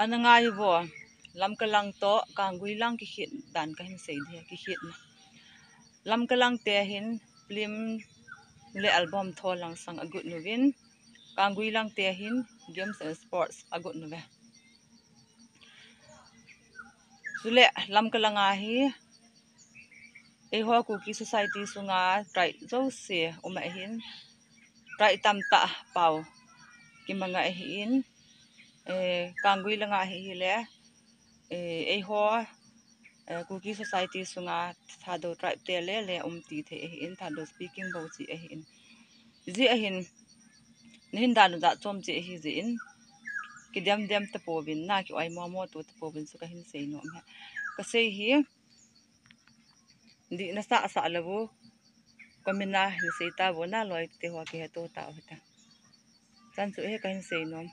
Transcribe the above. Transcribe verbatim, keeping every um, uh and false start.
Ana ngai vo, Lamka lang toh Kanggui lang kikhet dan kahin sei ding, kikhetna. Lamka lang te hin film le album tho langsang agot uvin, Kanggui lang te hin games and sports agot uve. Chule Lamka langa hi eiho Kuki society sunga tribe jouse um ahin, tribe tamtah pau kimanga ahin, eh, Kanggui langa hi hile, eh, eiho, eh, Kuki society sunga Thadou tribe te le le um ti thei ahin, Thadou speaking bou chi ahin. Ji ahin, nahin dan u jat chom chi ahi jin, kidem dem tapouvin, na ki-oi mo mo tu tapouvin chu kahin sei nom e. Kasei hi, dihna sah sah lou u, comment a hin sei tauvo, na loi te ho kiheto tau hita. Chan chu hi kahin sei nom.